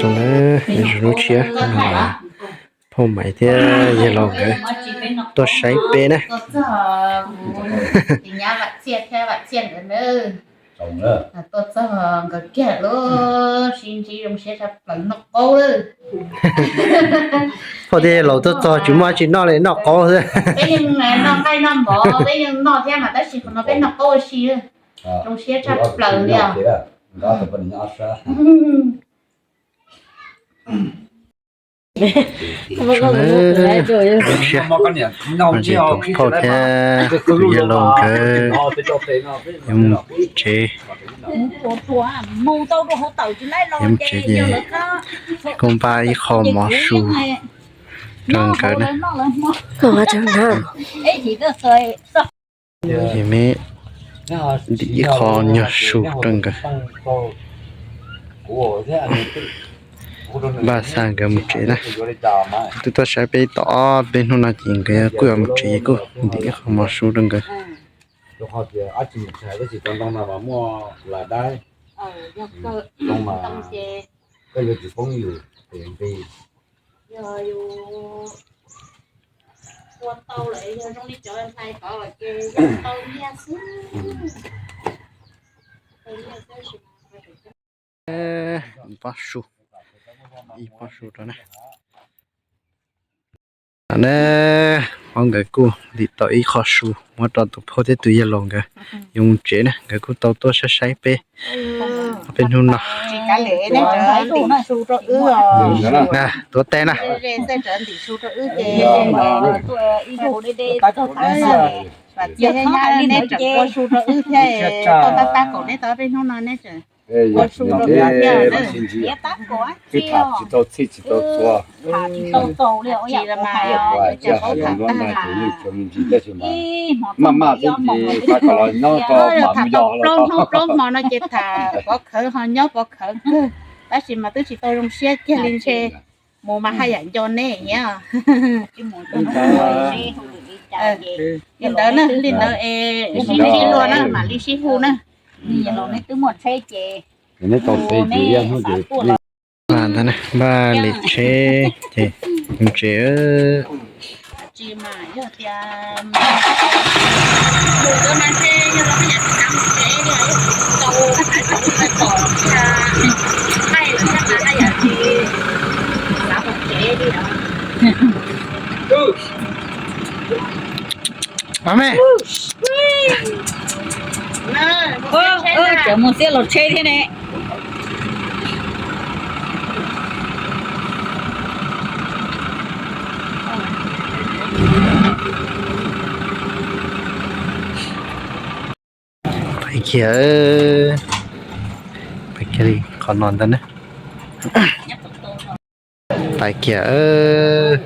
Lawm, hnub tshiab, phauj Maiv thiab yawg laus nkawd tuaj saib peb na. Tuaj txog nkawd kiag lub sib ntsib zoo siab tshaj plaws noj qaub lawm. Phauj thiab yawg laus tuaj txog tsis muaj dab tsi noj li, noj qaub xwb. Peb yeej noj nqaij noj mov, peb yeej noj thiab mas tab sis qhov no peb noj qaub ua si, zoo siab tshaj plaws li os. Zoo siab, tus phauj thiab tus yawg laus nkawd yuav mus tsev, yuav mus tsev ces kuj npaj ib qho mov su rau nkawd na. Ces me ntim ib qho nyuag su rau nkawd, npaj xa nkawd mus tsev na. Twb tuaj saib peb tau ob peb hnub no ces nkawd kuj yuav mus tsev, kuj ntim ib qho mov su rau nkawd. Pob su, ib pob su rau na. Ne, hmoob nkawd kuj ntim tau ib qho su muab rau tus phauj thiab tus yawg laus nkawd yuav mus tsev na, nkawd kuj tau tuaj saib saib peb ob peb hnub no. Tuav tes na. Vaj Txiaj thiab Nyab, neb tseem ua su rau wb thiab, tau tab tab kaum neb tau ob peb hnub no neb tseem ua su rau wb thiab. Tsis tau txhij tsis tau txhua, tsis tau txaus li os, ib yam li mas yog ib co qauv tham tag mas maj maj xwb ces xav kom los nyob rau mam mus yos los tau. Plaub hnub plaub hmo no ces tham pov khawv ho nyob pov khawv kawg, tab sis mas twb tsis tau zoo siab kiag li ntshe mus mas haj yam nco neb thiab. Li ntawd na, li ntawd es sib ntsib luag na mam li sib hu na. Neb tau teb ces ib hnub ces ntag na, npaj lem tsheb ces mus tsev. Tsis mas yog tias mus tus na ntshe yog los yam tsis xav mus tsev li, tau tau tom tsis tau qaij lawm thiab mas haj yam tsis xav mus tsev li os. Cov mus xiab los tsheb thiab ne. Pais kiag, pais kiag li qhov no ntag na. Pais kiag.